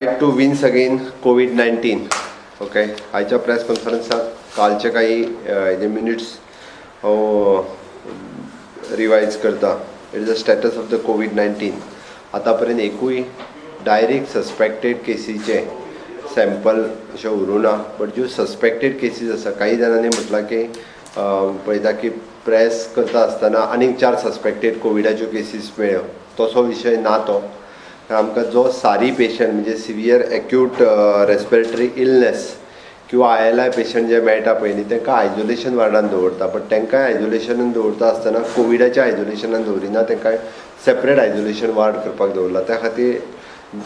To wins again COVID-19. Okay, आयच्या press कॉन्फरन्साक कालचे काही हेजे मिनिट्स हांव रिवायज करता. It is the status of the COVID-19. आतां पर्यंत एकूय डायरेक्ट सस्पेक्टेड केसीचे सॅम्पल अशें उरूं ना, बट ज्यो सस्पेक्टेड केसीस आसा, काही जाणांनी म्हटलां की पळयता की प्रेस करता आसतना आनीक चार सस्पेक्टेड कोविडाच्यो केसीस मेळ्ळ्यो. तसो विशय ना तो. आमकां जो सारी पेशंट, म्हणजे सिवियर एक्यूट रेस्पिरेटरी इलनेस किंवा आयएलआय पेशंट जे मेळटा पळय न्ही, तांकां आयजोलेशन वार्डान दवरता. बट तांकांय आयजोलेशनान दवरता आसतना कोविडाच्या आयजोलेशनान दवरिना, तांकां सेपरेट आयजोलेशन वार्ड करपाक दवरला. त्या खातीर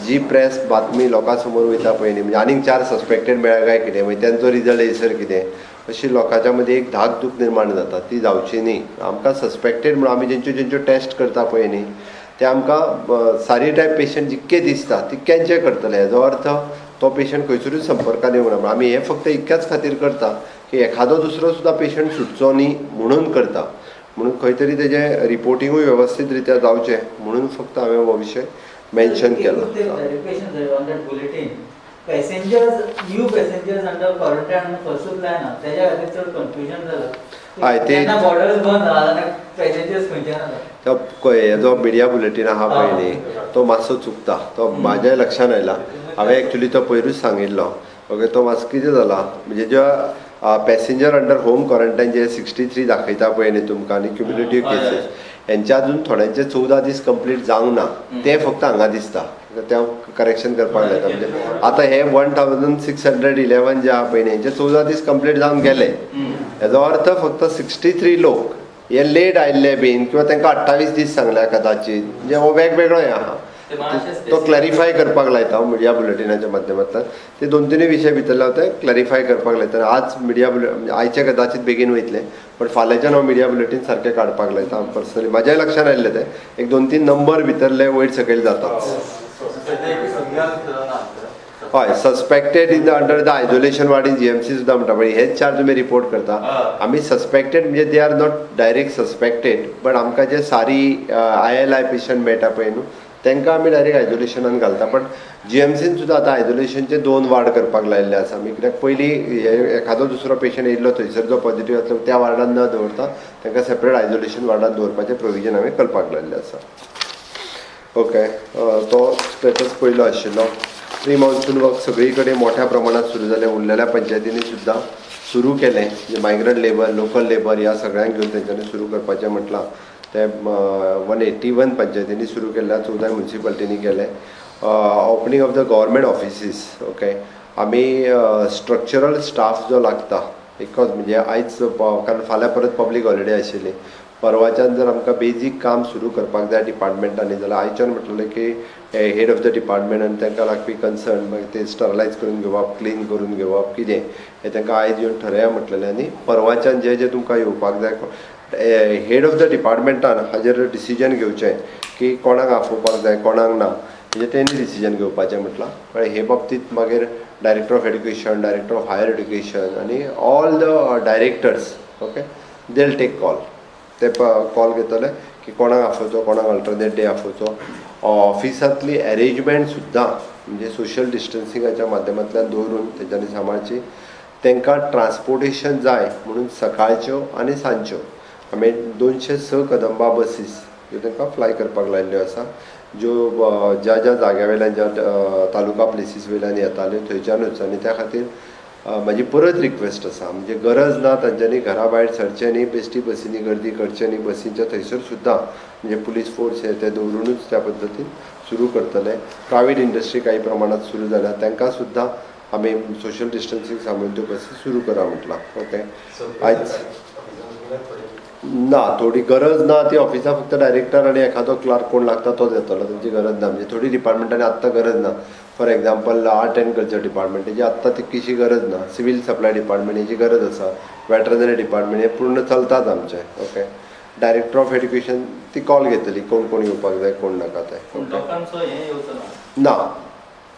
जी प्रेस बातमी लोकां समोर वयता पळय न्ही, म्हणजे आनीक चार सस्पेक्टेड मेळ्ळा काय कितें, मागीर तेंचो रिजल्ट येयसर कितें, अशी लोकांच्या मदीं एक धाकधूक निर्माण जाता, ती जावची न्ही. आमकां सस्पेक्टेड म्हणून आमी जेंच्यो जेंच्यो टेस्ट करता पळय न्ही, ते आमकां सारी टायप पेशंट जितके दिसता तितक्यांचे करतले. हेजो अर्थ तो पेशंट खंयसरूच संपर्कान येवना. पूण आमी हें फक्त इतक्याच खातीर करता की एखादो दुसरो सुद्दां पेशंट सुटचो न्ही म्हणून करता. म्हणून खंय तरी तेजें रिपोर्टिंगूय वेवस्थीत रित्या जावचें म्हणून फक्त हांवें हो विशय मेन्शन केला. Clarification जाय on that bulletin. Passengers, new passengers under quarantine फर्स्टूच लायना, तेज्या खातीर चड कन्फ्युजन जाला. हय, तेन्ना बॉर्डर्स बंद आहा जाल्यार पॅसेंजर्स खंयच्यान आसा? तो हेजो मिडिया बुलेटीन आहा पळय न्ही, तो मातसो चुकता. तो म्हाज्याय लक्षान आयला. हांवें एक्चुली तो पयरूच सांगिल्लो. ओके, तो मातसो कितें जाला, म्हणजे ज्या पॅसेंजर अंडर होम क्वॉरंटायन जे 63 दाखयता पळय न्ही तुमकां आनी क्युमुलेटीव केसीस, हेंच्या अजून थोड्यांचे 14 दीस कंप्लीट जावंक ना, ते फक्त हांगा दिसता. ते हांव करेक्शन करपाक लायता. म्हणजे आतां हे 1611 जे आहा पळय न्ही, हेंचे 14 दीस कंप्लीट जावन गेले. हेजो अर्थ फक्त 63 लोक हे लेट आयिल्ले बीन किंवा तांकां 28 दीस सांगल्या कदाचित, म्हणजे हो वेगवेगळो हें आहा. ते मातशे तो क्लॅरिफाय करपाक लायता हांव मिडिया बुलेटिनाच्या माध्यमांतल्यान. ते दोन तिनूय विशय भितरले हांव ते क्लॅरिफाय करपाक लायता. आज मिडिया बुले म्हणजे आयचे कदाचित बेगीन वयतले, पण फाल्यांच्यान हांव मिडिया बुलेटीन सारकें काडपाक लायता हांव पर्सनली. म्हाज्याय लक्षान आयिल्लें, ते एक दोन तीन नंबर भितरले वयर सकयल जातात. हय, suspected in the under the isolation ward in GMC सुद्दां म्हणटा, पण हेच चार तुमी रिपोर्ट करता. आमी सस्पेक्टेड म्हणजे they are not direct suspected, but आमकां जे सारी आयएलआय पेशंट मेळटा पळय न्हू, तांकां आमी डायरेक्ट आयजोलेशनान घालता. पण जीएमसीन सुद्दां आतां आयजोलेशनचे दोन वार्ड करपाक लायिल्ले आसा आमी, कित्याक पयलीं हे एखादो दुसरो पेशंट येयल्लो थंयसर जो पॉझिटीव आसलो, त्या वार्डान न दवरता तांकां सेपरेट आयजोलेशन वार्डान दवरपाचें प्रोविजन आमी करपाक लायिल्लें आसा. ओके, तो स्टेटस पयलो आशिल्लो. प्री मॉन्सून वर्क सगळी कडेन मोठ्या प्रमाणात सुरू जालें. उरलेल्या पंचायतींनी सुद्दां सुरू केलें. म्हणजे मायग्रंट लेबर, लोकल लेबर ह्या सगळ्यांक घेवन तेंच्यांनी सुरू करपाचें म्हटलां, तें 181 पंचायतींनी सुरू केल्ल्या, 14 म्युनिसिपालिटींनी केलें. Opening of the government offices. Okay, आमी स्ट्रक्चरल स्टाफ जो लागता एकच, म्हणजे आयज, कारण फाल्यां परत पब्लीक हॉलिडे आशिल्ली, परवाच्यान जर आमकां बेजीक काम सुरू करपाक जाय डिपार्टमेंटांनी जाल्यार आयच्यान म्हटलें की हेड ऑफ the department आनी तांकां लागपी कन्सर्न, मागीर ते स्टरलायज करून घेवप, क्लीन करून घेवप, कितें हें तांकां आयज येवन ठरया म्हटलेलें. आनी परवाच्यान जे जे तुमकां येवपाक जाय, हेड ऑफ the डिपार्टमेंटान हाजेर डिसिजन घेवचें की कोणाक आफोवपाक जाय, कोणाक ना, म्हणजे तेणी डिसिजन घेवपाचें म्हटलां. पण हे बाबतींत मागीर director of education, director of higher education आनी all the directors, okay, they take call. ते कॉल घेतले की कोणाक आफोवचो, कोणाक अल्टरनेट डे आफोवचो. ऑफिसांतली एरेंजमेंट सुद्दां, म्हणजे सोशल डिस्टन्सिंगाच्या माध्यमांतल्यान दवरून तेंच्यांनी सांबाळची. तांकां ट्रान्सपोर्टेशन जाय म्हणून सकाळच्यो आनी सांजच्यो आमी 206 कदंबा बसीस ह्यो तांकां फ्लाय करपाक लायिल्ल्यो आसा, ज्यो ज्या ज्या जाग्या वयल्यान, ज्या तालुका प्लेसीस वयल्यान येताल्यो थंयच्यानूच. आनी त्या खातीर म्हाजी परत रिक्वेस्ट आसा, म्हणजे गरज ना तांच्यांनी घरा भायर सरचें न्ही, बेश्टी बसींनी गर्दी करचें न्ही. बसींच्या थंयसर सुद्दां म्हणजे पुलीस फोर्स हे ते दवरुनूच त्या पद्दतीन सुरू करतले. प्रायवेट इंडस्ट्री काही प्रमाणात सुरू जाल्या, तांकां सुद्दां आमी सोशल डिस्टन्सींग सांबाळून त्यो बसी सुरू करा म्हटलां. ओके, आयज ना थोडी गरज ना ती ऑफिसां फक्त डायरेक्टर आनी एखादो क्लार्क कोण लागता तोच येतलो, तेंची गरज ना. म्हणजे थोडी डिपार्टमेंटांनी आत्तां गरज ना. For example, art and culture department, तेजी आत्तां तितकीशी गरज ना. सिवील सप्लाय डिपार्टमेंट हेजी गरज आसा. वेटरनरी डिपार्टमेंट हे पूर्ण चलतात आमचे. ओके, डायरेक्टर ऑफ एड्युकेशन ती कॉल घेतली कोण कोण येवपाक जाय, कोण नाका ते. पूण ओके. लोकांचो हें येवचो ना? ना.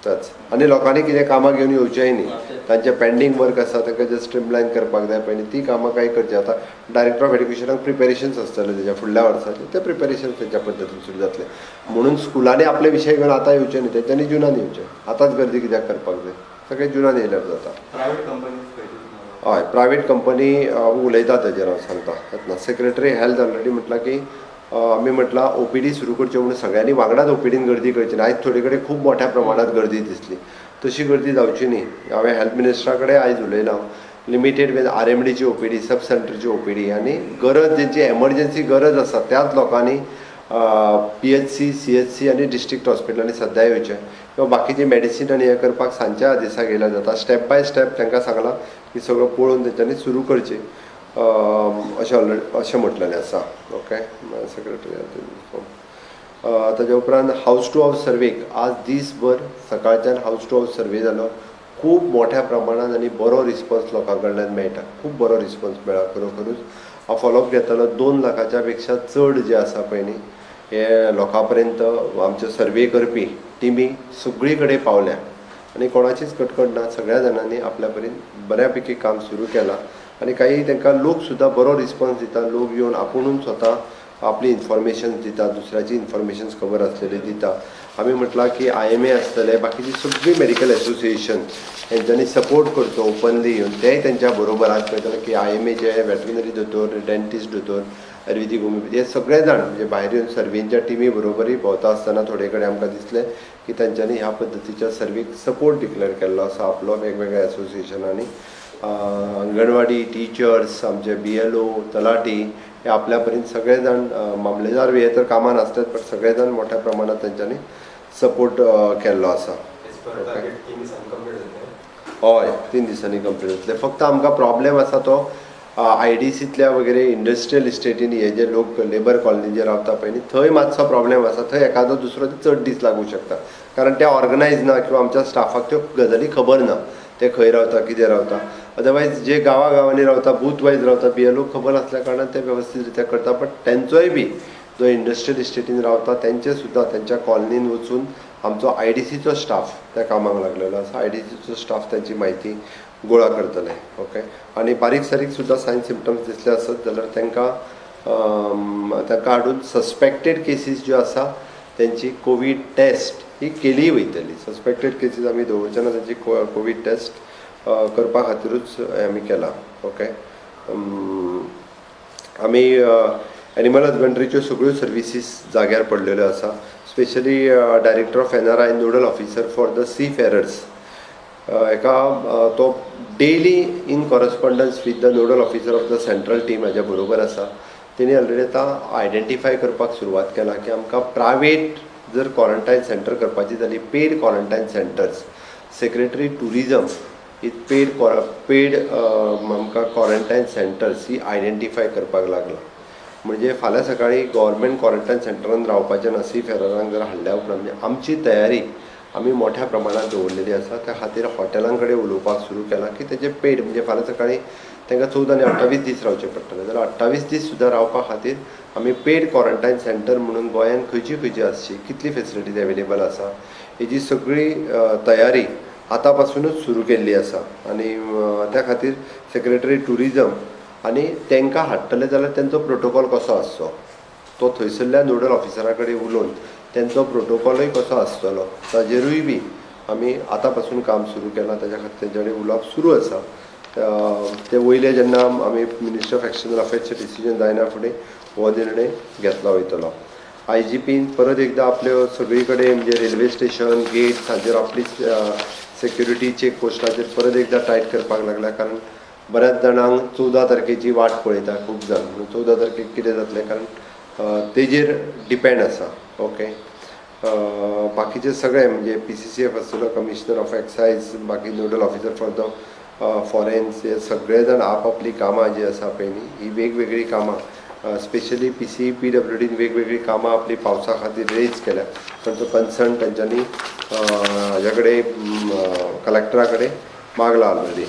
तेच आनी लोकांनी कितें कामां घेवन येवचेंय न्ही, तांचें पेंडींग वर्क आसा तांकां जस्ट स्ट्रीमलायन करपाक जाय पळय ती कामां कांय करची. आतां डायरेक्टर ऑफ एड्युकेशनाक प्रिपेरेशन्स आसतले तेज्या फुडल्या वर्साचे, ते प्रिपेरेशन्स तेंच्या पद्दतीन सुरू जातले. म्हणून स्कुलांनी आपले विशय घेवन आतां येवचे न्ही, तेंच्यांनी जुनान येवचें. आतांच गर्दी कित्याक करपाक जाय, सगळें जुनान येयल्यार जाता. हय, प्रायवेट कंपनी उलयता तेजेर हांव सांगता येतना. सेक्रेटरी हेल्थ ऑलरेडी म्हटलां की आमी म्हटलां ओपीडी सुरू करच्यो म्हणून सगळ्यांनी वांगडाच ओपीडीन गर्दी करची ना. आयज थोडे कडेन खूब मोठ्या प्रमाणांत गर्दी दिसली, तशी गर्दी जावची न्ही. हांवें हेल्थ मिनिस्टरा कडेन आयज उलयलां, लिमिटेड विथ RMDची ओपीडी, सब सेंटरची ओपीडी आनी गरज जेंची एमर्जन्सी गरज आसा त्याच लोकांनी PHC, CHC आनी डिस्ट्रिक्ट हॉस्पिटलांनी सद्या येवचें किंवा बाकीची मेडिसीन आनी हें करपाक सांजच्या दिसा गेल्यार जाता. स्टेप बाय स्टेप तांकां सांगलां की सगळं पळोवन तेंच्यांनी सुरू करचें अशें ऑलरेडी अशें म्हटलेलें आसा. ओके, सेक्रेटरी ताज्या उपरांत हावज टू हावज सर्वेक आज दीसभर सकाळच्यान हावज टू हावज सर्वे जालो. खूब मोठ्या प्रमाणान आनी बरो रिस्पॉन्स लोकां कडल्यान मेळटा, खूब बरो रिस्पॉन्स मेळ्ळा खरोखरूच. हांव फॉलोअप घेतालो, 2 लाखाच्या पेक्षा चड जे आसा पळय न्ही हे लोकां पर्यंत आमचे सर्वे करपी टिमी सगळी कडेन पावल्या आनी कोणाचीच कटकट ना. सगळ्या जाणांनी आपल्या परीन बऱ्या पैकी काम सुरू केलां आनी काही तांकां लोक सुद्दां बरो रिस्पॉन्स दिता. लोक येवन आपुणून स्वता आपली इन्फॉर्मेशन दिता, दुसऱ्याची इन्फॉर्मेशन खबर आसलेली दिता. आमी म्हटलां की IMA आसतले, बाकीची सगळी मेडिकल एसोसिएशन हेंच्यांनी सपोर्ट करचो ओपनली येवन, तेय तेंच्या बरोबर. आज पळयतले की IMAचे वेटरिनरी दोतोर, डेंटिस्ट दोतोर, आयुर्वेदीक होमिओपॅथी हे सगळे जाण म्हणजे भायर येवन सर्वेंच्या टिमी बरोबरूय भोंवता आसतना थोडे कडेन आमकां दिसलें की तेंच्यांनी ह्या पद्दतीच्या सर्वेक सपोर्ट डिक्लेअर केल्लो आसा आपलो वेगवेगळ्या एसोसिएशनांनी. अंगणवाडी टिचर्स, आमचे BLO, तलाठी हे आपल्या परीन सगळे जाण, मामलेदार बी हे तर कामान आसतात, पण सगळे जाण मोठ्या प्रमाणात तेंच्यांनी सपोर्ट केल्लो आसा. हय, 3 दिसांनी कंप्लीट जातले. फक्त आमकां प्रॉब्लेम आसा तो IDCतल्या वगैरे इंडस्ट्रियल इस्टेटीन हे जे लोक लेबर कॉलनी जे रावता पळय न्ही थंय मातसो प्रॉब्लेम आसा. थंय एखादो दुसरो चड दीस लागूं शकता, कारण ते ऑर्गनायज ना किंवा आमच्या स्टाफाक त्यो गजाली खबर ना, ते खंय रावता कितें रावता. अदरवायज जे गांवा गांवांनी रावता, बूथ वायज रावता, BLO खबर आसल्या कारणान ते वेवस्थीत रित्या करता. बट तेंचोय बी जो इंडस्ट्रियल इस्टेटीन रावता तेंचे सुद्दां तेंच्या कॉलनीन वचून आमचो IDCचो स्टाफ त्या कामाक लागलेलो आसा. IDCचो स्टाफ तेंची म्हायती गोळा करतले. ओके, आनी बारीक सारीक सुद्दां सायन सिमटम्स दिसले आसत जाल्यार तांकां हाडून सस्पेक्टेड केसीस ज्यो आसा तेंची कोवीड टेस्ट ही केली वयतली. सस्पेक्टेड केसीस आमी दवरचे ना, तेंची कोवीड टेस्ट करपा खातीरूच आमी केला. ओके, आमी एनिमल हजबंड्रीच्यो सगळ्यो सर्विसीस जाग्यार पडलेल्यो आसा. Specially director of NRI nodal officer for the seafarers एका तो daily in correspondence with the nodal officer of the central team हाज्या बरोबर आसा. तेणी ऑलरेडी आतां आयडेंटिफाय करपाक सुरवात केला की आमकां प्रायवेट जर क्वॉरंटायन सेंटर करपाची जाली, paid quarantine centres, secretary tourism ही पेड आमकां क्वॉरंटायन सेंटर्स ही आयडेंटिफाय करपाक लागला. म्हणजे फाल्यां सकाळीं गव्हर्मेंट क्वॉरंटायन सेंटरान रावपाचें ना सी फेररांक जर हाडल्या उपरांत, म्हणजे आमची तयारी आमी मोठ्या प्रमाणात दवरलेली आसा. त्या खातीर हॉटेलां कडेन उलोवपाक सुरू केलां की तेजे पेड म्हणजे फाल्यां सकाळीं तांकां 14 आनी 28 दीस रावचे पडटले, जाल्यार 28 दीस सुद्दां रावपा खातीर आमी पेड क्वॉरंटायन सेंटर म्हणून गोंयांत खंयची खंयची आसची, कितली फेसिलिटीज अवेलेबल आसा हेजी सगळी तयारी आतां पासुनूच सुरू केल्ली आसा. आनी त्या खातीर सेक्रेटरी ट्युरिजम आनी तांकां हाडटले जाल्यार तेंचो प्रोटोकॉल कसो आसचो तो थंयसरल्या नोडल ऑफिसरा कडेन उलोवन तेंचो प्रोटोकॉलूय कसो आसतलो ताजेरूय बी आमी आतां पासून काम सुरू केलां. ताज्या खातीर तेंच्या कडेन उलोवप सुरू आसा. ते वयले जेन्ना आमी मिनिस्टर ऑफ एक्सटर्नल अफेर्सचें डिसिजन जायना फुडें हो निर्णय घेतलो वयतलो. IGPन परत एकदां आपल्यो सगळी कडेन म्हणजे रेल्वे स्टेशन गेट हाजेर आपली सेक्युरिटी चेक पोस्टाचेर परत एकदां टायट करपाक लागल्या, कारण बऱ्याच जाणांक 14 तारखेची वाट पळयता खूब जाण. म्हणून 14 तारखेक कितें जातलें कारण तेजेर डिपेंड आसा. ओके, बाकीचे सगळे म्हणजे PCCF आसतलो, कमिशनर ऑफ एक्सायज, बाकी nodal officer for the foreigns, हे सगळे जाण आपआपली कामां जी आसा पळय न्ही ही वेगवेगळीं कामां स्पेशली PCE PWDन वेगवेगळीं कामां आपली पावसा खातीर रेज केल्या. तांचो कन्सर्न तेंच्यांनी हाज्या कडेन कलेक्टरा कडेन मागला ऑलरेडी.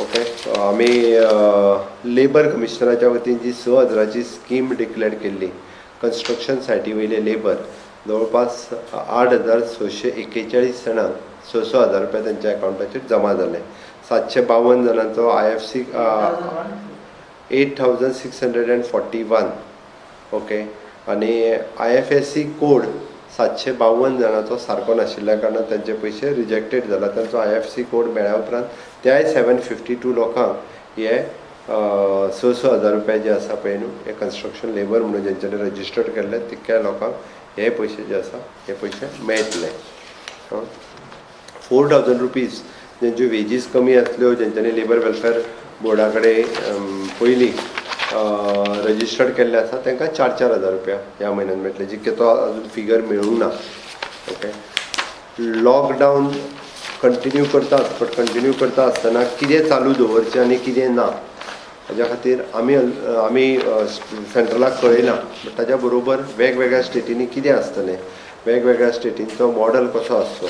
ओके, आमी लेबर कमिशनराच्या वतीन जी 6,000ची स्कीम डिक्लेअर केल्ली कन्स्ट्रक्शन सायटी वयले लेबर, जवळपास 8,641 जाणांक 6-6 हजार रुपया तेंच्या अकावंटाचेर जमा जाले. 752 जाणांचो IFC 8,641, okay. आनी IFSC code 752 जाणांचो सारको नाशिल्ल्या कारणान तांचे पयशे रिजेक्टेड जाला. तांचो IFC code मेळ्ळ्या उपरांत त्याय 752 लोकांक हे 6-6 हजार रुपया जे आसा पळय न्हू, हे कन्स्ट्रक्शन लेबर म्हणून जेंच्यांनी रजिस्टर्ड केल्ले तितक्या लोकांक हे पयशे जे आसा हे पयशे मेळटले. 4,000 रुपीज जेंच्यो वेजीस कमी आसल्यो, जेंच्यांनी लेबर वेलफेअर बोर्डा कडेन पयलीं रजिस्टर्ड केल्ले आसा, तांकां 4-4 हजार रुपया ह्या म्हयन्यान मेळटले, जितके तो अजून फिगर मेळूंक ना. ओके, लॉकडावन कंटिन्यू करतात, बट कंटिन्यू करता आसतना कितें चालू दवरचें आनी कितें ना हाज्या खातीर आमी सेंट्रलाक कळयलां. बट ताज्या बरोबर वेगवेगळ्या स्टेटींनी कितें आसतलें, वेगवेगळ्या स्टेटींचो मॉडल कसो आसचो,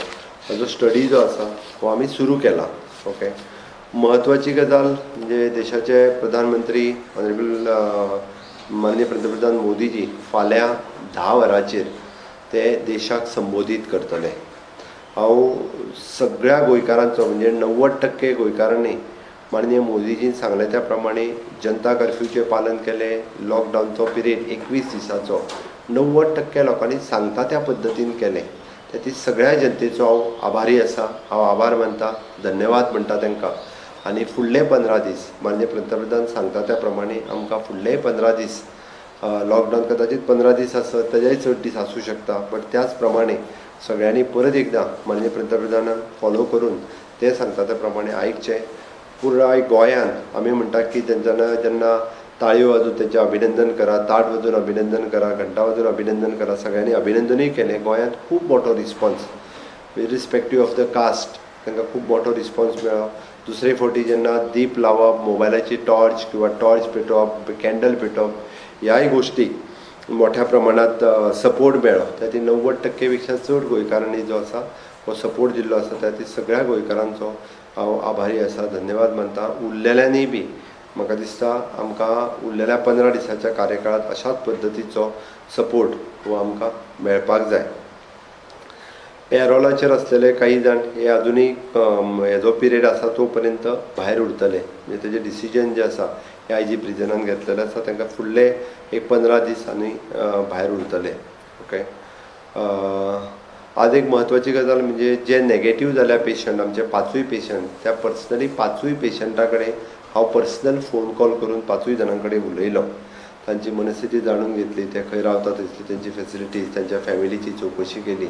हाजो स्टडी जो आसा हो आमी सुरू केला. ओके, म्हत्वाची गजाल म्हणजे देशाचे प्रधानमंत्री ऑनरेबल माननीय पंतप्रधान मोदीजी फाल्यां 10 वरांचेर ते देशाक संबोधीत करतले. हांव सगळ्या गोंयकारांचो, म्हणजे 90% गोंयकारांनी माननीय मोदीजीन सांगलें त्या प्रमाणे जनता कर्फ्यूचें पालन केलें. लॉकडावनचो पिरियड 21 दिसाचो 90% लोकांनी सांगता त्या पद्दतीन केलें. त्या सगळ्या जनतेचो हांव आभारी आसा. हांव आभार मानता, धन्यवाद म्हणटा तांकां. आनी फुडले 15 दीस माननीय पंतप्रधान सांगता त्या प्रमाणे आमकां फुडले 15 दीस लॉकडावन, कदाचित 15 दीस आसत, ताज्याय चड दीस आसूं शकता, बट त्याच प्रमाणे सगळ्यांनी परत एकदां माननीय पंतप्रधानाक फॉलो करून ते सांगता त्या प्रमाणे आयकचें. पुराय गोंयांत आमी म्हणटा की तेंच्यांनी जेन्ना ताळयो वाजोवन तेंचें अभिनंदन करा, ताट वाजोवन अभिनंदन करा, घंटा वाजोवन अभिनंदन करा, सगळ्यांनी अभिनंदनूय केलें. गोंयांत खूब मोठो response, irrespective of the caste, तांकां खूब मोठो रिस्पॉन्स मेळ्ळो. दुसरे फावटी जेन्ना दीप लावप, मोबायलाची टॉर्च किंवा टॉर्च पेटोवप, कॅन्डल पेटोवप, ह्याय गोश्टीक मोठ्या प्रमाणात सपोर्ट मेळ्ळो. त्या खातीर 90% पेक्षा चड गोंयकारांनी जो आसा हो सपोर्ट दिल्लो आसा. त्या खातीर सगळ्या गोंयकारांचो हांव आभारी आसा, धन्यवाद मानता. उरलेल्यांनी बी म्हाका दिसता आमकां उरलेल्या 15 दिसाच्या कार्यकाळांत अशाच पद्दतीचो सपोर्ट हो आमकां मेळपाक जाय. पॅरोलाचेर आसलेले काही जाण हे अजुनूय हेजो पिरियड आसा तो पर्यंत भायर उरतले. म्हणजे तेजें डिसिजन जें आसा हें आयजी प्रिजनान घेतलेलें आसा. तांकां फुडले एक 15 दीस आनी भायर उरतले. ओके, आज एक म्हत्वाची गजाल म्हणजे जे नेगेटीव जाल्या पेशंट, आमचे पांचूय पेशंट, त्या पर्सनली पांचूय पेशंटा कडेन हांव पर्सनल फोन कॉल करून पांचूय जाणां कडेन उलयलो. तांची मनस्थिती जाणून घेतली, ते खंय रावतात थंयसरली तेंची फेसिलिटीज, तांच्या फॅमिलीची चवकशी केली.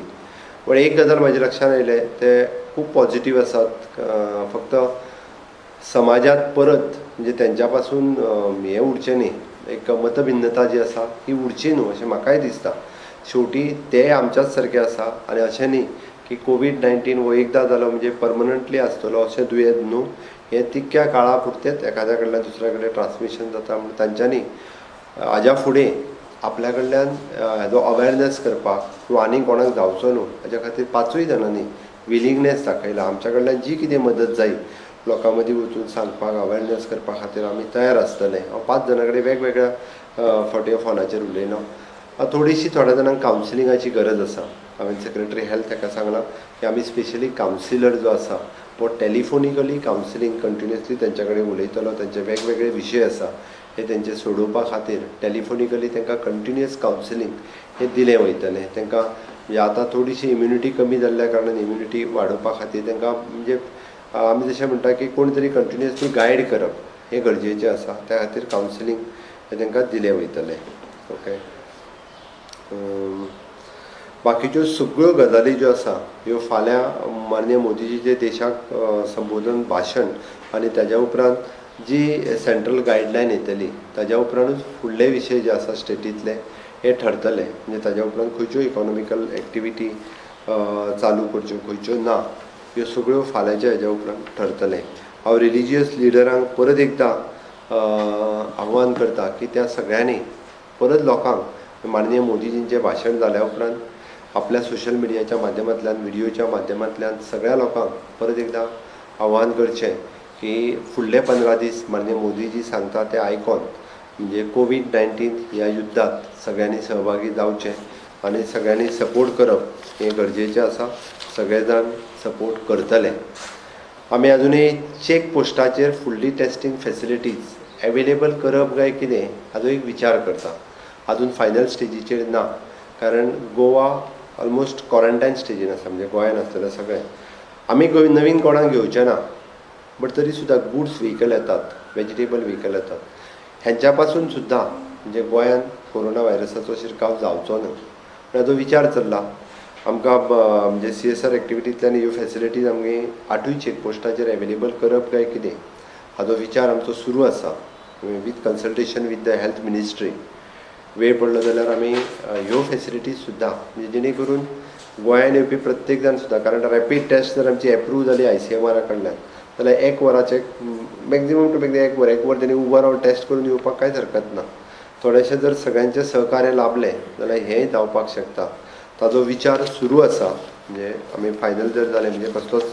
पूण एक गजाल म्हाज्या लक्षांत आयलें, ते खूब पॉजिटीव आसात. फक्त समाजांत परत म्हणजे तेंच्या पासून हें उरचें न्ही, एक मतभिन्नता जी आसा ही उरची न्हू अशें म्हाकाय दिसता. शेवटी ते आमच्याच सारके आसा आनी अशें न्ही की कोवीड-19 हो एकदां जालो म्हणजे परमनंटली आसतलो अशें दुयेंत न्हू. हें तितक्या काळा पुरतेंच एखाद्या कडल्यान दुसऱ्या कडेन ट्रान्समिशन जाता. म्हूण तांच्यांनी हाज्या फुडें आपल्या कडल्यान हेजो अवेरनेस करपाक किंवा आनीक कोणाक जावचो न्हू हाज्या खातीर पांचूय जाणांनी विलिंगनेस दाखयला. आमच्या कडल्यान जी कितें मदत जायत लोकां मदीं वचून सांगपाक, अवेरनेस करपा खातीर आमी तयार आसतले. हांव पांच जाणां कडेन वेगवेगळ्या फावटी फोनाचेर उलयलो. थोडीशी थोड्या जाणांक कावन्सिलिंगाची गरज आसा. हांवें सेक्रेटरी हेल्थ हाका सांगलां की आमी स्पेशली कावन्सिलर जो आसा तो टेलिफोनिकली कावन्सिलींग कंटिन्युअसली तेंच्या कडेन उलयतलो. तेंचे वेगवेगळे विशय आसा हे तेंचे सोडोवपा खातीर टेलिफोनिकली तांकां कंटिन्युअस कावन्सिलींग हें दिलें वयतलें. तांकां म्हणजे आतां थोडीशी इम्युनिटी कमी जाल्ल्या कारणान इम्युनिटी वाडोवपा खातीर तांकां म्हणजे आमी जशें म्हणटा की कोण तरी कंटिन्युअसली गायड करप हें गरजेचें आसा. त्या खातीर कावन्सिलींग हें तांकां दिलें वयतलें. ओके, बाकीच्यो सगळ्यो गजाली ज्यो आसा ह्यो फाल्यां माननीय मोदीजीचे देशाक संबोधन भाशण आनी ताज्या उपरांत जी सेंट्रल गायडलायन येतली ताज्या उपरांतूच फुडले विशय जे आसा स्टेटींतले हे ठरतले. म्हणजे ताज्या उपरांत खंयच्यो इकॉनॉमिकल एक्टिविटी चालू करच्यो, खंयच्यो ना, ह्यो सगळ्यो फाल्यांच्या हेज्या उपरांत ठरतले. हांव रिलिजियस लिडरांक परत एकदां आव्हान करता की त्या सगळ्यांनी परत लोकांक माननीय मोदीजींचें भाशण जाल्या उपरांत आपल्या सोशल मिडियाच्या माध्यमांतल्यान, व्हिडियोच्या माध्यमांतल्यान सगळ्या लोकांक परत एकदां आव्हान करचें की फुडले 15 दीस माननीय मोदीजी सांगता तें आयकोन म्हणजे कोवीड-19 ह्या युद्धात सगळ्यांनी सहभागी जावचें. आनी सगळ्यांनी सपोर्ट करप हें गरजेचें आसा. सगळे जाण सपोर्ट करतले. आमी अजुनूय चॅक पोस्टाचेर फुडली टेस्टींग फेसिलिटीज एवेलेबल करप काय कितें हाजो एक विचार करता. आजून फायनल स्टेजीचेर ना, कारण गोवा ऑलमोस्ट क्वॉरंटायन स्टेजीन आसा. म्हणजे गोंयान आसतले सगळे आमी नवीन कोणाक घेवचे ना, बट तरी सुद्दां गुड्स व्हिकल येतात, वेजिटेबल व्हिकल येतात, हेंच्या पासून सुद्दां म्हणजे गोंयान कोरोना व्हायरसाचो शिरकाव जावचो न्हय म्हण हाजो विचार चल्ला. आमकां म्हणजे CSR एक्टिविटींतल्यान ह्यो फेसिलिटीज आमगे 8 चॅकपोस्टाचेर एवेलेबल करप काय कितें हाजो विचार आमचो सुरू आसा with consultation with the health ministry. वेळ पडलो जाल्यार आमी ह्यो फेसिलिटीज सुद्दां म्हणजे जेणे करून गोंयान येवपी प्रत्येक जाण सुद्दां, कारण रॅपीड टेस्ट जर आमची एप्रूव जाली ICMR कडल्यान जाल्यार एक वराचे मॅक्झिमम टू मॅक्झिमम एक वर, एक वर तेणी उबो रावन टेस्ट करून येवपाक कांयच हरकत ना. थोडेशें जर सगळ्यांचें सहकार्य लाभलें जाल्यार हेंय जावपाक शकता. ताजो विचार सुरू आसा. म्हणजे आमी फायनल जर जालें म्हणजे कसलोच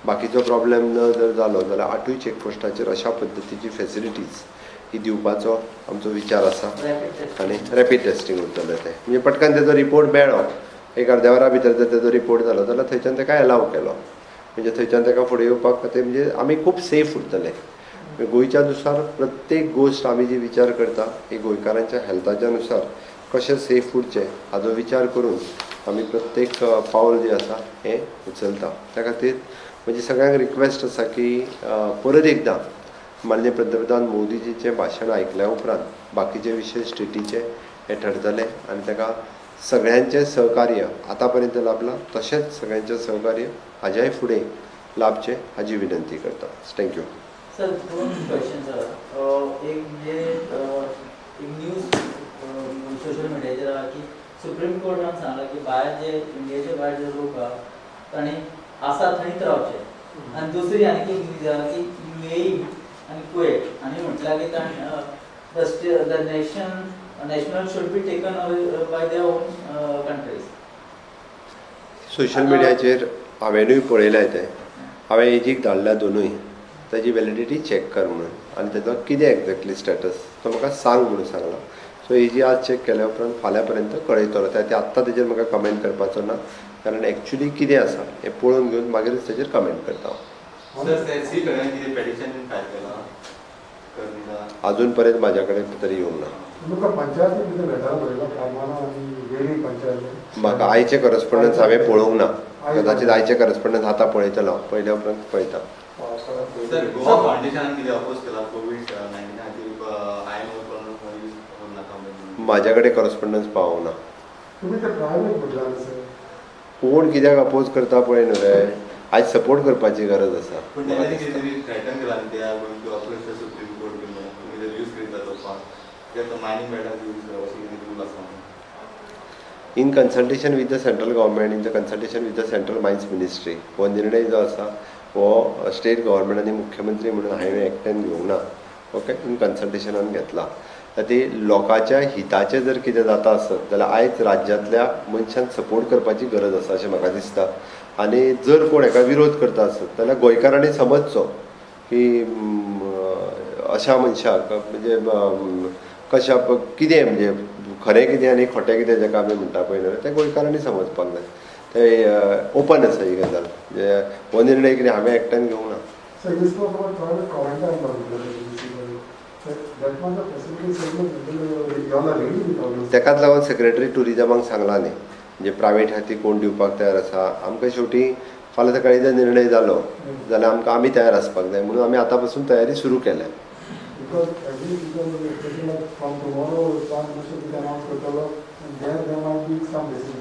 बाकीचो प्रॉब्लेम न जर जालो जाल्यार 8 चॅकपोस्टाचेर अशा पद्दतीची फेसिलिटीज ही दिवपाचो आमचो विचार आसा. आनी रॅपीड टेस्टींग उरतलें तें, म्हणजे पटकन तेजो रिपोर्ट मेळ्ळो, एक अर्द्या वरा भितर जर तेजो रिपोर्ट जालो जाल्यार थंयच्यान तेका एलाव केलो, म्हणजे थंयच्यान तेका फुडें येवपाक खातीर म्हणजे आमी खूब सेफ उरतले. गोंयच्या नुसार प्रत्येक गोश्ट आमी जी विचार करता ही गोंयकारांच्या हेल्थाच्या नुसार कशें सेफ उरचें हाजो विचार करून आमी प्रत्येक पावल जें आसा हें उचलता. त्या खातीर म्हजी सगळ्यांक रिक्वेस्ट आसा की परत एकदां माननीय पंतप्रधान मोदीजीचें भाशण आयकल्या उपरांत बाकीचे विशय स्टेटीचे हे ठरतले आनी ताका सगळ्यांचें सहकार्य आतां पर्यंत लाभलां तशेंच सगळ्यांचें सहकार्य हाज्याय फुडें लाभचें हाजी विनंती करता. Thank you. Sir, 2 questions आसा. एक म्हणजे एक न्यूज सोशल मिडियाचेर आहा की सुप्रीम कोर्टान सांगलां की भायर जे इंडियेचे भायर जे लोक आहा तांणी आसा थंयच रावचे. आनी दुसरी आनी एक न्यूज आहा की UAE आनी कुवेट आनी म्हटलां की तांणी the national should be taken away by their own countries. Social मिडियाचेर हांवेनूय पळयलें तें, हांवें एजीक धाडल्या दोनूय, ताजी वेलिडिटी चॅक कर म्हणून आनी ताजो कितें एक्झॅक्टली स्टेटस तो म्हाका सांग म्हणून सांगला. सो एजी आज चॅक केल्या उपरांत फाल्यां पर्यंत कळयतलो. त्या आत्तां तेजेर म्हाका कमेंट करपाचो ना, कारण एक्चुली कितें आसा हें पळोवन घेवन मागीरच तेजेर कमेंट करता हांव. अजून पर्यंत म्हाज्या कडेन तरी येवंक ना. म्हाका आयचे करस्पॉन्डन्स हांवें पळोवंक ना, कदाचित आयचे करस्पॉन्डन्स आतां पळयतलो, पळयल्या उपरांत पळयता. म्हाज्या कडेन करस्पॉन्डन्स पावोंक ना. कोण कित्याक अपोज करता पळय न्हू रे, आयज सपोर्ट करपाची गरज आसा. In consultation with the central government, in the consultation with the central mines ministry, हो निर्णय जो आसा हो स्टेट गव्हर्मेंट आनी मुख्यमंत्री म्हणून हांवें एकट्यान घेवंक ना, ओके, इन कन्सल्टेशनान घेतला. ती लोकांच्या हिताचें जर कितें जाता आसत जाल्यार आयज राज्यांतल्या मनशान सपोर्ट करपाची गरज आसा अशें म्हाका दिसता. आनी जर कोण हेका विरोध करता आसत जाल्यार गोंयकारांनी समजचो की अशा मनशाक म्हणजे कशा कितें म्हणजे खरें कितें आनी खोटें कितें जेका आमी म्हणटा पळय न्हू, तें गोंयकारांनी समजपाक जाय. तें ओपन आसा ही गजाल, म्हणजे हो निर्णय कितें हांवें एकट्यान घेवंक ना. तेकाच लागून सेक्रेटरी टुरिजमाक सांगलां न्ही, म्हणजे प्रायवेट खातीर कोण दिवपाक तयार आसा. आमकां शेवटी फाल्यां सकाळीं जर निर्णय जालो जाल्यार आमकां आमी तयार आसपाक जाय म्हणून आमी आतां पासून तयारी सुरू केल्या.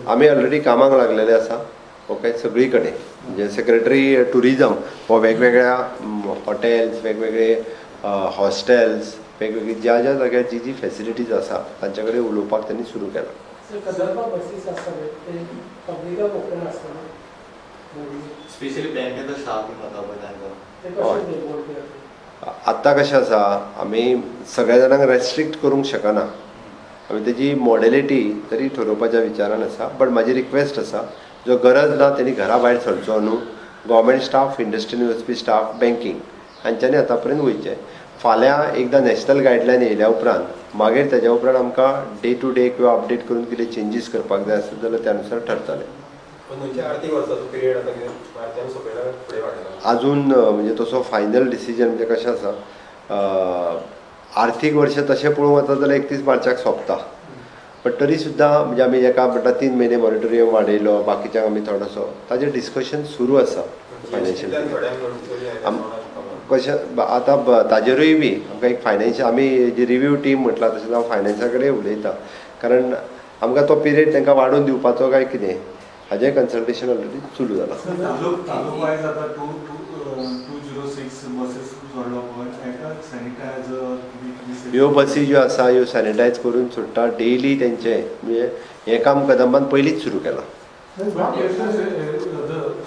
आमी ऑलरेडी कामाक लागलेले आसा, ओके, सगळी कडेन. म्हणजे सेक्रेटरी टुरिजम हो वेगवेगळ्या हॉटेल्स, वेगवेगळे हॉस्टेल्स, वेगवेगळी ज्या ज्या जाग्यार जी जी फेसिलिटीज आसा तांच्या कडेन उलोवपाक त्यांनी सुरू केलां. आत्तां कशें आसा, आमी सगळ्या जाणांक रेस्ट्रिक्ट करूंक शकना, आमी तेजी मॉडेलिटी तरी ठरोवपाच्या विचारान आसा. बट म्हाजी रिक्वेस्ट आसा, जो गरज ना तेणी घरा भायर सरचो न्हू. गव्हर्मेंट स्टाफ, इंडस्ट्रीन वचपी स्टाफ, बँकींग हांच्यांनी आतां पर्यंत वयचें. फाल्यां एकदां नॅशनल गायडलायन येयल्या उपरांत मागीर तेज्या उपरांत आमकां डे टू डे किंवा अपडेट करून कितें चेंजीस करपाक जाय आसत जाल्यार त्या अनुसार ठरतलें. खंयच्या आर्थीक वर्साचो पिरियड आतां कितें मार्चान सोंपयला, फुडें वाडयला? अजून म्हणजे तसो फायनल डिसिजन म्हणजे कशें आसा, आर्थीक वर्स तशें पळोवंक वता जाल्यार 31 मार्चाक सोंपता, बट तरी सुद्दां म्हणजे आमी जेका म्हणटा 3 म्हयने मॉरेटोरियम वाडयलो, बाकीच्यांक आमी थोडोसो ताजेर डिस्कशन सुरू आसा. फायनान्शियल कशें आतां ताजेरूय बी आमकां एक फायनान्शियल आमी जी रिव्यू टीम म्हटलां तशेंच हांव फायनान्सा कडेन उलयतां, कारण आमकां तो पिरियड तांकां वाडोवन दिवपाचो काय कितें हाजें कन्सल्टेशन ऑलरेडी सुरू जालां. तालुक वायज आतां 206 बसीस सोडलो पळय, हेका सॅनिटायझर ह्यो बसी ज्यो आसा ह्यो सॅनिटायज करून सोडटा डेली तेंचे, म्हणजे हें काम कदंबान पयलींच सुरू केलां.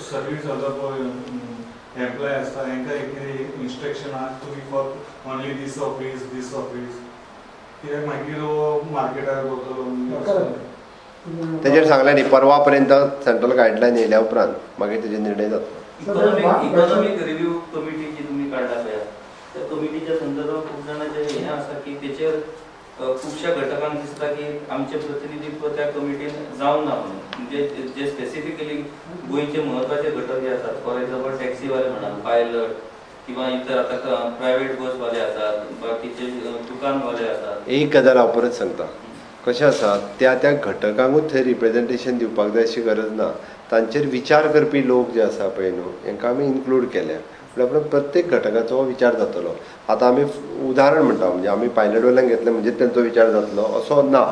सर्वीस जाता पळय एम्प्लॉय आसता हेंकां एक इन्स्ट्रक्शन आहा तुमी फक्त only this office this office, कित्याक मागीर मार्केटाक वतलो. तेजेर सांगलें न्ही, परवा पर्यंत सेंट्रल गायडलायन येयल्या उपरांत मागीर तेजेर निर्णय जातलो. इकॉनॉमीक रिव्यू कमिटी जी तुमी काडला पळय, त्या कमिटीच्या संदर्भात खूब जाणांचें हें आसा की तेचेर खुबश्या घटकांक दिसता की आमचें प्रतिनिधित्व त्या कमिटीन जावंक ना म्हणून, म्हणजे जे स्पेसिफिकली गोंयचे म्हत्वाचे घटक जे आसात, फॉर एक्झाम्पल टॅक्सीवाले म्हणा, पायलट किंवा इतर आतां प्रायवेट बसवाले आसात, बाकीचे दुकानवाले आसात. एक गजाल हांव परत सांगता, कशें आसा त्या त्या घटकांकूच थंय रिप्रेजेंटेशन दिवपाक जाय अशी गरज ना, तांचेर विचार करपी लोक जे आसा पळय न्हू हेंकां आमी इन्क्लूड केल्या, म्हळ्यार प्रत्येक घटकाचो विचार जातलो. आतां आमी उदाहरण म्हणटा म्हणजे आमी पायलट वयल्यान घेतलें म्हणजे तेंचो विचार जातलो असो ना,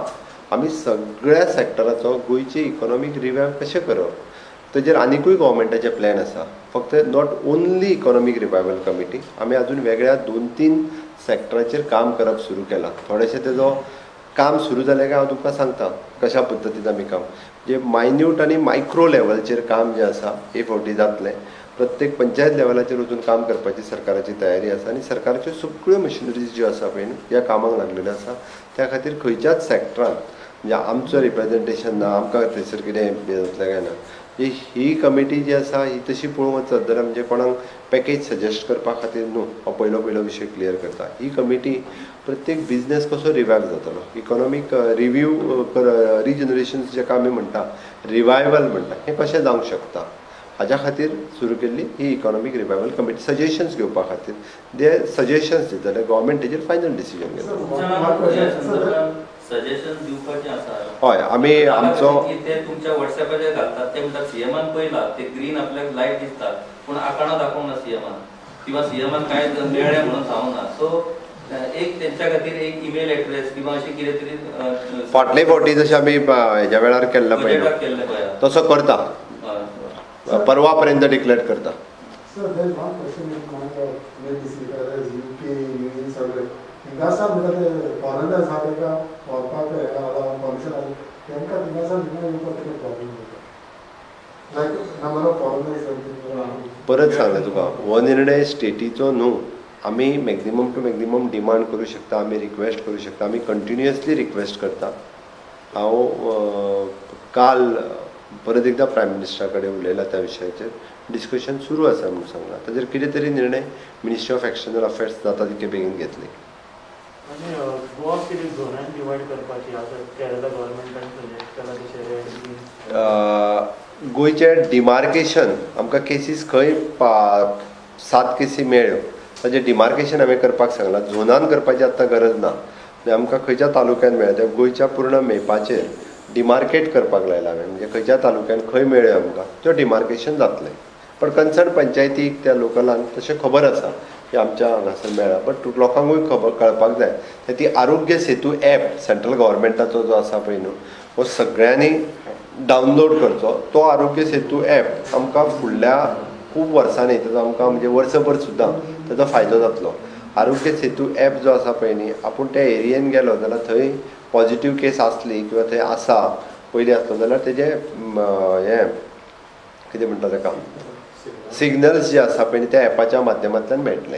आमी सगळ्या सॅक्टराचो गोंयची इकॉनॉमीक रिवायव कशें करप तेजेर आनिकूय गव्हर्मेंटाचे प्लॅन आसा. फक्त not only economic revival committee, आमी अजून वेगळ्या 2-3 सॅक्टराचेर काम करप सुरू केलां. थोडेशें तेजो काम सुरू जालें काय हांव तुमकां सांगता कशा पद्दतीन आमी काम जे मायन्यूट आनी मायक्रो लेवलचेर काम जें आसा हे फावटी जातलें. प्रत्येक पंचायत लेवलाचेर वचून काम करपाची सरकाराची तयारी आसा आनी सरकाराच्यो सगळ्यो मशिनरीज ज्यो आसा पळय न्हू ह्या कामाक लागलेल्यो आसा. त्या खातीर खंयच्याच सॅक्टरान म्हणजे आमचो रिप्रेजेंटेशन ना, आमकां थंयसर कितें जातलें काय ना, ही कमिटी जी आसा ही तशी पळोवंक वचत जाल्यार म्हणजे कोणाक पॅकेज सजेस्ट करपा खातीर न्हू, हांव पयलो पयलो विशय क्लियर करता. ही कमिटी प्रत्येक बिजनेस कसो रिवायव जातलो, इकॉनॉमीक रिव्यू रिजनरेशन जेका आमी म्हणटा, रिवायवल म्हणटा, हें कशें जावंक शकता हाज्या खातीर सुरू केल्ली ही इकॉनॉमीक रिवायवल कमिटी. सजेशन्स घेवपा खातीर जे सजेशन्स दितले गव्हर्मेंट तेजेर फायनल डिसिजन घेतले. सजेशन दिवपाचें आसा. हय, आमी आमचो ते तुमच्या व्हॉट्सएपाचेर घालतात, ते म्हणटात सीएमान पळयला ते ग्रीन आपल्याक लायट दिसता पूण आकाणां दाखोवंक ना सीएमान, किंवा सीएमान कांय मेळ्ळें म्हणून सांगूंक ना. सो एक तेंच्या खातीर एक ईमेल एड्रेस किंवा अशें कितें तरी फाटले फावटी जशें आमी हेज्या वेळार केल्लो पळय तसो करता, परवा पर्यंत डिक्लेअर करता. Sir, there is one question in mind of maybe UK, union सगळे हिंगासान म्हणटा ते फॉरेनर्स आहा तांकां व्हरपाक परमिशन आसा तांकां थिंगासान हिंगा येवपाक कितें प्रॉब्लम जाता, लायक नंबर ऑफ फॉरेनर्स. परत सांगलें तुका, हो निर्णय स्टेटीचो न्हू, आमी मॅक्झिमम टू मॅक्झिमम डिमांड करूं शकता, आमी रिक्वेस्ट करूं शकता, आमी कंटिन्युअसली रिक्वेस्ट करता. हांव काल परत एकदां प्रायम मिनिस्टरा कडेन उलयला त्या विशयाचेर, डिस्कशन सुरू आसा म्हणून सांगलां. ताजेर कितें तरी निर्णय मिनिस्ट्री ऑफ एक्सटर्नल अफेर्स जाता तितके बेगीन घेतले. आनी गोवा कितें झोनान डिवायड करपाची आसा केरला गव्हर्मेंटान सजेस्ट केला तशें रेड ग्रीन? गोंयचें डिमार्केशन आमकां केसीस खंय 7 केसी मेळ्ळ्यो ताजें डिमार्केशन हांवें करपाक सांगलां. झोनान करपाची आतां गरज ना, म्हणजे आमकां खंयच्या तालुक्यान मेळ्ळ्या त्या गोंयच्या पूर्ण मॅपाचेर डिमार्केट करपाक लायलां हांवें, म्हणजे खंयच्या तालुक्यान खंय मेळ्ळ्यो आमकां त्यो डिमार्केशन जातलें. पण कन्सर्न पंचायतीक त्या लोकलांक तशें खबर आसा की आमच्या हांगासर मेळ्ळा, बट लोकांकूय खबर कळपाक जाय. ती आरोग्य सेतू एप सेंट्रल गव्हर्मेंटाचो जो आसा पळय न्हू हो सगळ्यांनी डावनलोड करचो. तो आरोग्य सेतू एप आमकां फुडल्या खूब वर्सांनी तेजो आमकां म्हणजे वर्सभर सुद्दां तेजो फायदो जातलो. आरोग्य सेतू एप जो आसा पळय न्ही, आपूण त्या एरियेन गेलो जाल्यार थंय पॉझिटीव केस आसली किंवा थंय आसा पयलीं आसलो जाल्यार तेजें हें कितें म्हणटा ताका सिग्नल्स जे आसा पळय त्या एपाच्या माध्यमांतल्यान मेळटले.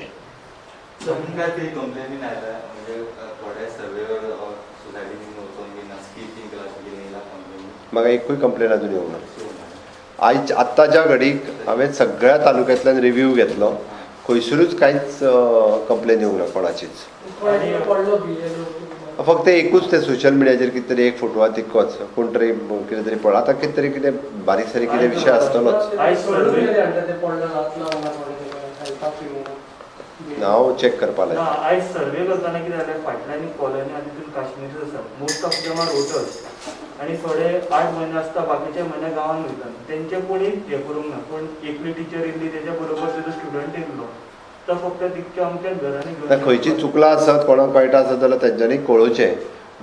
तुमकां ते कंप्लेनी आयल्या म्हणजे थोडे सर्वेवर सोसायटीन वचोन बी ना स्किपींग केला अशें कितें येयला कंप्लेनी? म्हाका एकूय कंप्लेन अजून येवंक ना. आयज आत्ताच्या घडीक हांवें सगळ्या तालुक्यांतल्यान रिव्यू घेतलो, खंयसरूच कांयच कंप्लेन येवंक ना कोणाचीच. फक्त एकूच ते सोशल मिडियाचेर कितें तरी एक फोटो आहा तितकोच कोण तरी कितें तरी पळय आतां कितें तरी कितें बारीक सारीक कितें विशय आसतलोच. हांव चॅक करपा लायता. आयज सर्वे करतना कितें जालें, फाटल्यान कॉलनी आनी तितून काश्मीर आसा, most of them are voters आनी थोडे 8 म्हयने आसता, बाकीचे म्हयने गांवांत वयता, तेंचे कोणी हें करूंक ना. पूण एकली टिचर येयल्ली, तेच्या बरोबर तेजो स्टुडंट येयल्लो, तो फक्त तितक्या आमच्या घरांनी घेवन. खंयची चुकलां आसत कोणाक कळटा आसत जाल्यार तेंच्यांनी कळोवचें,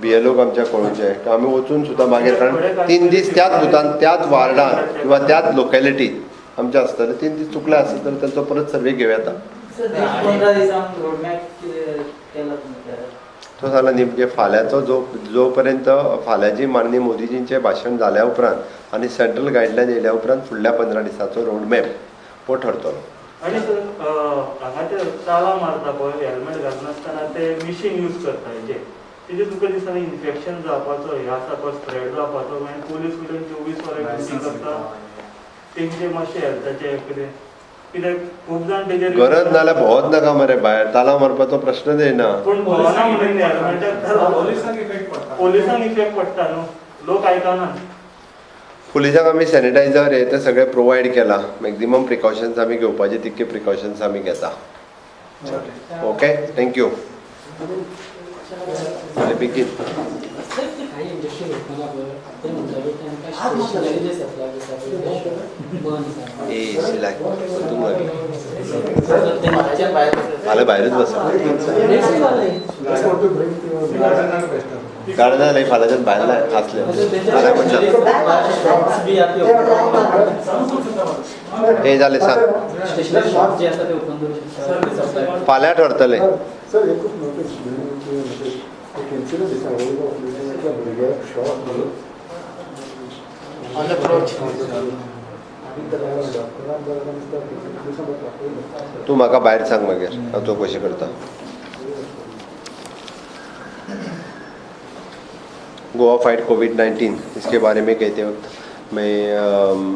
बीएलओक आमच्या कळोवचें, आमी वचून सुद्दां मागीर, कारण 3 दीस त्याच बुथान त्याच वार्डान किंवा त्याच लोकेलिटीत आमचे आसतले, 3 दीस चुकले आसत जाल्यार तेंचो परत सर्वे घेवं येता. 15 दिसांक रोडमॅप केला तुमी? तो जाला न्ही, म्हणजे फाल्यांचो जो जो पर्यंत फाल्यांची माननीय मोदीजींचें भाशण जाल्या उपरांत आनी सेंट्रल गायडलायन येयल्या उपरांत फुडल्या 15 दिसांचो रोडमॅप हो ठरतलो. आनी सर हांगा ते ताला मारता पळय, हेल्मेट घालनासतना ते मिशीन यूज करता, हेजे तेजे तुका दिसना इन्फेक्शन जावपाचो हें आसा पळय, स्प्रेड जावपाचो. मागीर पोलीस वयल्यान 24 वरां ड्युटी करता, तेंचे मातशें हेल्थाचें कितें कित्याक खूब जाण तेजेर गरज नाल्यार भोंवत नाका मरे भायर, ताला मारपाचो प्रश्नच येना. पूण भोंवना म्हणून हेल्मेटाक पोलिसांक इफेक्ट पडटा न्हू, लोक आयकना. पुलिसांक आमी सॅनिटायझर हे ते सगळे प्रोवायड केला, मॅक्झिमम प्रिकॉशन्स आमी घेवपाचे तितके प्रिकॉशन्स आमी घेता. Okay, thank you. बेगीन फाल्यां भायरूच बसा, गार्डन नाही फाल्यांच्यान भायर आसले फाल्यां म्हणटा हे जालें सांग, फाल्यां ठरतलें. तूं म्हाका भायर सांग मागीर हांव चवकशी करता. गोवा फाइट कोविड-19 इसके बारे में कहते वक्त मैं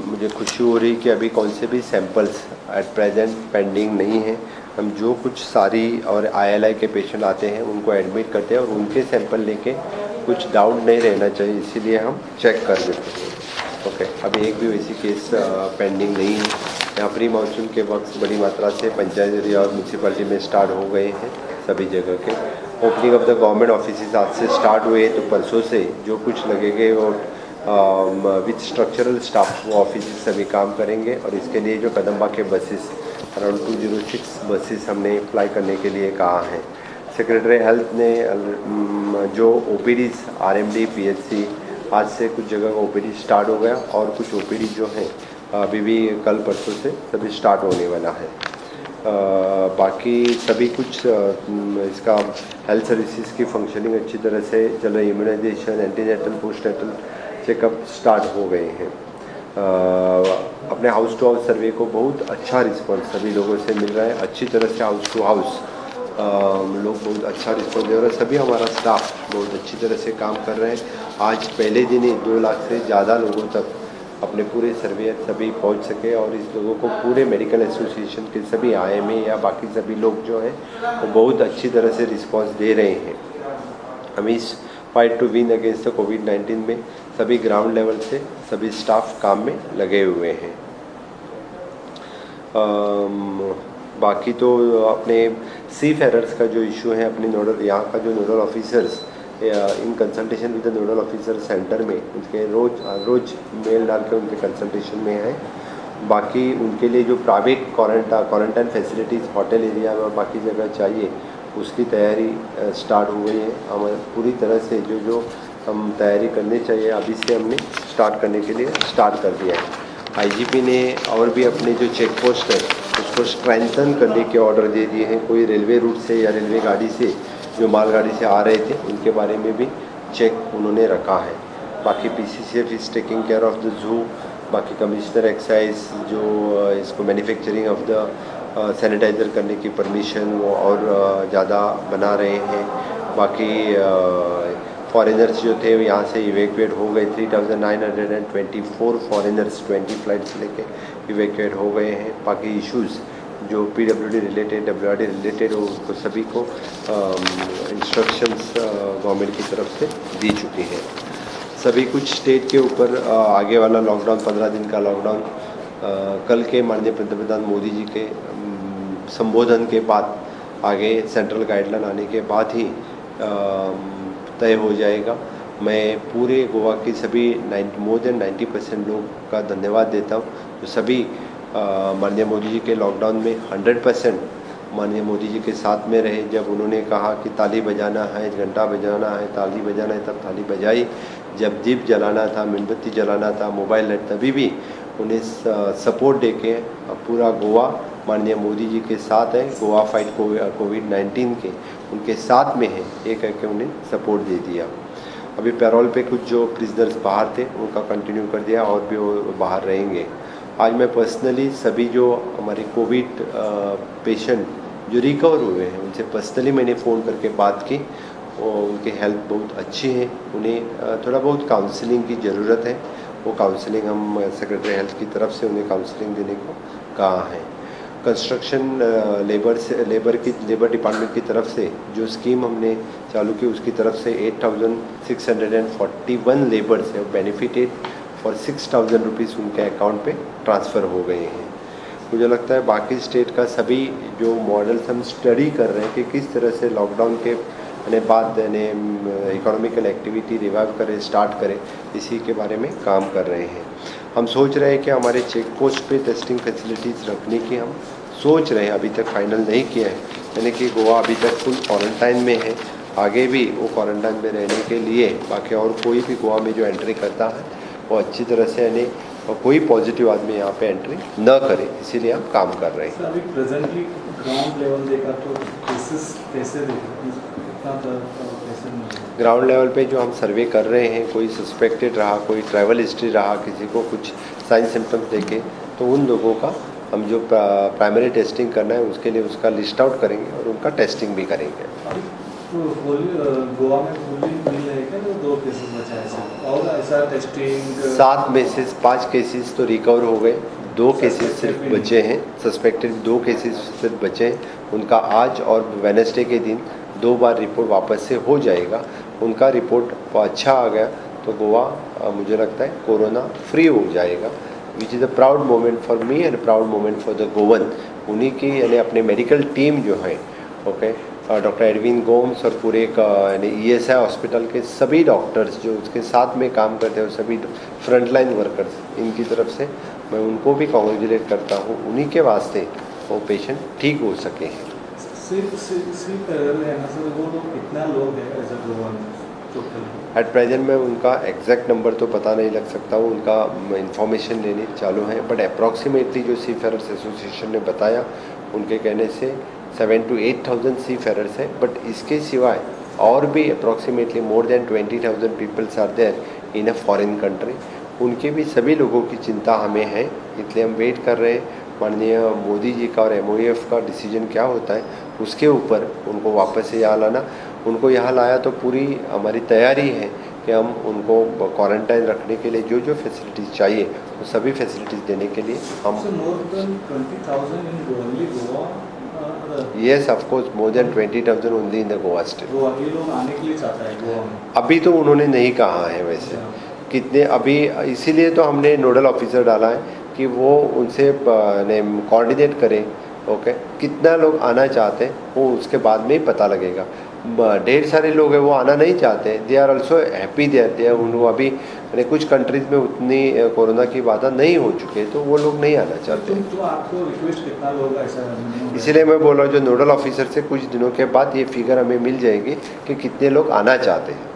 मुझे खुशी हो रही कि अभी कौन से भी सैंपल्स एट प्रेजेंट पेंडिंग नहीं हैं. हम जो कुछ सारी और ILI के पेशेंट आते हैं उनको एडमिट करते हैं और उनके सैंपल लेके कुछ डाउट नहीं रहना चाहिए, इसीलिए हम चेक कर देते हैं. ओके, अभी एक भी वैसी केस पेंडिंग नहीं है. यहाँ प्री मानसून के वक्त बड़ी मात्रा से पंचायत एरिया और म्यूनसिपैलिटी में स्टार्ट हो गए हैं सभी जगह K. Opening of the government office आज से स्टार्ट हुए, तो परसों से जो कुछ लगेंगे वो विथ स्ट्रक्चरल स्टाफ वो ऑफिस सभी काम करेंगे. और इसके लिए जो Kadamba K buses around 206 buses हमने अप्लाई करने के लिए कहा है. सेक्रेटरी हेल्थ ने जो OPDs RMD PHC आज से कुछ जगह का OPD start हो गया और कुछ OPD जो हैं अभी भी कल परसों से सभी स्टार्ट होने वाला है. बाकी सभी कुछ इसका हेल्थ सर्विसेज की फंक्शनिंग अच्छी तरह से चल रही है. Immunisation, antenatal, postnatal checkup start हो गए हैं. अपने हाउस टू हाउस सर्वे को बहुत अच्छा रिस्पॉन्स सभी लोगों से मिल रहा है. अच्छी तरह से हाउस टू हाउस लोग बहुत अच्छा रिस्पॉन्स दे रहे हैं. सभी हमारा स्टाफ बहुत अच्छी तरह से काम कर रहे हैं. आज पहले दिन ही 2 लाख से ज़्यादा लोगों तक अपने पूरे सर्वे सभी पहुंच सके और इस लोगों को पूरे मेडिकल एसोसिएशन के सभी IMA या बाकी सभी लोग जो हैं वो बहुत अच्छी तरह से रिस्पॉन्स दे रहे हैं. हम इस fight to win against the कोविड-19 में सभी ग्राउंड लेवल से सभी स्टाफ काम में लगे हुए हैं. बाकी तो अपने सी फेरर्स का जो इशू है, अपने नोडल यहाँ का जो nodal officers in consultation with the nodal officer centre में उनके रोज रोज मेल डाल के उनके कंसल्टेशन में है. बाकी उनके लिए जो private quarantine facilities hotel area में और बाकी जगह चाहिए उसकी तैयारी स्टार्ट हो गई है. हम पूरी तरह से जो जो हम तैयारी करनी चाहिए अभी से हमने स्टार्ट करने के लिए स्टार्ट कर दिया है. IGP ने और भी अपने जो चेक पोस्ट है उसको स्ट्रेंथन करने के ऑर्डर दे दिए हैं. कोई रेलवे रूट से या रेलवे गाड़ी से जो मालगाड़ी से आ रहे थे उनके बारे में भी चेक उन्होंने रखा है. बाकी PCCF is taking care of the zoo. बाकी कमिश्नर एक्साइज जो इसको मैन्युफैक्चरिंग ऑफ the sanitiser करने की परमिशन वो और ज़्यादा बना रहे हैं. बाकी फॉरेनर्स जो थे यहाँ से इवैक्यूएट हो गए. 3924 फॉरेनर्स 20 फ्लाइट्स लेके इवैक्यूएट हो गए हैं. बाकी इश्यूज़ जो पीडब्ल्यूडी रिलेटेड, डब्ल्यूआरडी रिलेटेड, वो उनको सभी को इंस्ट्रक्शंस गवर्नमेंट की तरफ से दी चुकी हैं। सभी कुछ स्टेट के ऊपर आगे वाला लॉकडाउन 15 दिन का लॉकडाउन कल के माननीय पंतप्रधान मोदी जी के संबोधन के बाद आगे सेंट्रल गाइडलाइन आने के बाद ही तय हो जाएगा। मैं पूरे गोवा के सभी मोर देन 90% लोग का धन्यवाद देता हूँ जो सभी माननीय मोदी जी के लॉकडाउन में 100% माननीय मोदी जी के साथ में रहे। जब उन्होंने कहा कि ताली बजाना है, घंटा बजाना है, ताली बजाना है, तब ताली बजाई। जब दीप जलाना था, मोमबत्ती जलाना था, मोबाइल लाइट, तभी भी उन्हें सपोर्ट दे के पूरा गोवा माननीय मोदी जी के साथ है। गोवा फाइट कोविड-19 के उनके साथ में है, ये करके उन्हें सपोर्ट दे दिया। अभी पैरोल पे कुछ जो प्रिजनर्स बाहर थे उनका कंटिन्यू कर दिया और भी वो बाहर रहेंगे। आज मैं पर्सनली सभी जो हमारे कोविड पेशेंट जो रिकवर हुए हैं उनसे पर्सनली मैंने फ़ोन करके बात की और उनकी हेल्थ बहुत अच्छी है। उन्हें थोड़ा बहुत काउंसलिंग की ज़रूरत है, वो काउंसलिंग हम सेक्रेटरी हेल्थ की तरफ से उन्हें काउंसलिंग देने को कहा है। कंस्ट्रक्शन लेबर डिपार्टमेंट की तरफ से जो स्कीम हमने चालू की उसकी तरफ से 8,641 लेबर्स है बेनिफिटेड फॉर 6,000 रुपीज़ उनके अकाउंट पे ट्रांसफ़र हो गए हैं। मुझे लगता है बाकी स्टेट का सभी जो मॉडल्स हम स्टडी कर रहे हैं कि किस तरह से लॉकडाउन के यानी बाद यानी इकोनॉमिकल एक्टिविटी रिवाइव करें, स्टार्ट करें, इसी के बारे में काम कर रहे हैं। हम सोच रहे हैं कि हमारे चेक पोस्ट पे टेस्टिंग फैसिलिटीज़ रखने की हम सोच रहे हैं, अभी तक फाइनल नहीं किया है। यानी कि गोवा अभी तक फुल क्वारंटाइन में है, आगे भी वो क्वारंटाइन में रहने के लिए बाकी और कोई भी गोवा में जो एंट्री करता है वो अच्छी तरह से यानी कोई पॉजिटिव आदमी यहाँ पे एंट्री न करे, इसीलिए हम काम कर रहे हैं। अभी प्रेजेंटली ग्राउंड लेवल देखा तो केसेस कैसे देखा, ग्राउंड लेवल पे जो हम सर्वे कर रहे हैं, कोई सस्पेक्टेड रहा, कोई ट्रैवल हिस्ट्री रहा, किसी को कुछ साइन सिम्टम्स देखे तो उन लोगों का हम जो प्राइमरी टेस्टिंग करना है उसके लिए उसका लिस्ट आउट करेंगे और उनका टेस्टिंग भी करेंगे। तो गोवा में फुली मिल रहे क्या जो 2 केसेस बचा है और ऐसा टेस्टिंग? 7 में से 5 केसेस तो रिकवर हो गए, 2 केसेस सिर्फ बचे हैं सस्पेक्टेड, 2 केसेस सिर्फ बचे हैं। उनका आज और वेडनेसडे के दिन 2 बार रिपोर्ट वापस से हो जाएगा। उनका रिपोर्ट अच्छा आ गया तो गोवा मुझे लगता है कोरोना फ्री हो जाएगा, which is a proud moment for me and proud moment for the Goan. उन्हीं की यानी अपने मेडिकल टीम जो है, ओके, डॉक्टर एडविन गोम्स और पूरे यानी ईएसआई हॉस्पिटल के सभी डॉक्टर्स जो उसके साथ में काम करते हैं और सभी फ्रंटलाइन वर्कर्स, इनकी तरफ से मैं उनको भी कॉन्ग्रेचुलेट करता हूँ। उन्हीं के वास्ते वो पेशेंट ठीक हो सके हैं। सिर्फ है ना सर, वो लोग कितना लोग हैं as a Goan total? At present में उनका एग्जैक्ट नंबर तो पता नहीं लग सकता, वो उनका इंफॉर्मेशन लेने चालू है, बट अप्रॉक्सीमेटली जो सी फेरर्स एसोसिएशन ने बताया उनके कहने से 7 to 8,000 सी फेरर्स है। बट इसके सिवाय और भी approximately more than 20,000 peoples are there in a foreign country. उनके भी सभी लोगों की चिंता हमें है, इसलिए हम वेट कर रहे हैं माननीय मोदी जी का और MOEF का डिसीजन क्या होता है उसके ऊपर उनको वापस से यहाँ लाना। उनको यहाँ लाया तो पूरी हमारी तैयारी है कि हम उनको क्वारंटाइन रखने के लिए जो जो फैसिलिटीज़ चाहिए वो सभी फैसिलिटीज़ देने के लिए हम। More than 20,000 in only Goa? Yes, of course, more than 20,000 only in the Goa state. Goa ये लोग आने के लिए चाहता है गोवा में? अभी तो उन्होंने नहीं कहा है वैसे कितने अभी, इसीलिए तो हमने नोडल ऑफिसर डाला है कि वो उनसे कोऑर्डिनेट करें, ओके, कितना लोग आना चाहते हैं वो उसके बाद में ही पता लगेगा। ढेर सारे लोग हैं वो आना नहीं चाहते, they are also happy there, they उनको अभी यानी कुछ कंट्रीज़ में उतनी कोरोना की बाधा नहीं हो चुकी है तो वो लोग नहीं आना चाहते। तो आपको रिक्वेस्ट कितना लोग ऐसा? इसीलिए मैं बोल रहा हूँ जो नोडल ऑफिसर से कुछ दिनों के बाद ये फिगर हमें मिल जाएगी कि कितने लोग आना चाहते हैं।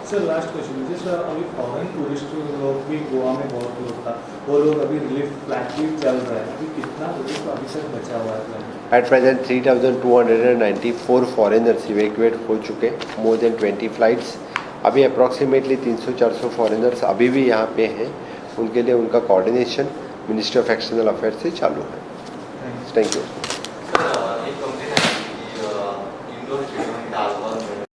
सर लास्ट क्वेश्चन, जैसे अभी फॉरेन टूरिस्ट लोग भी गोवा में बहुत लोग था, वो लोग अभी रिलीफ प्लान भी चल रहा है, अभी कितना रिलीफ अभी तक बचा हुआ है plan? At present 3,294 foreigners evacuate हो चुके, मोर देन 20 फ्लाइट्स। अभी अप्रॉक्सीमेटली 300-400 फॉरेनर्स अभी भी यहाँ पे हैं, उनके लिए उनका coordination ministry of external affair से चालू है। Thank you.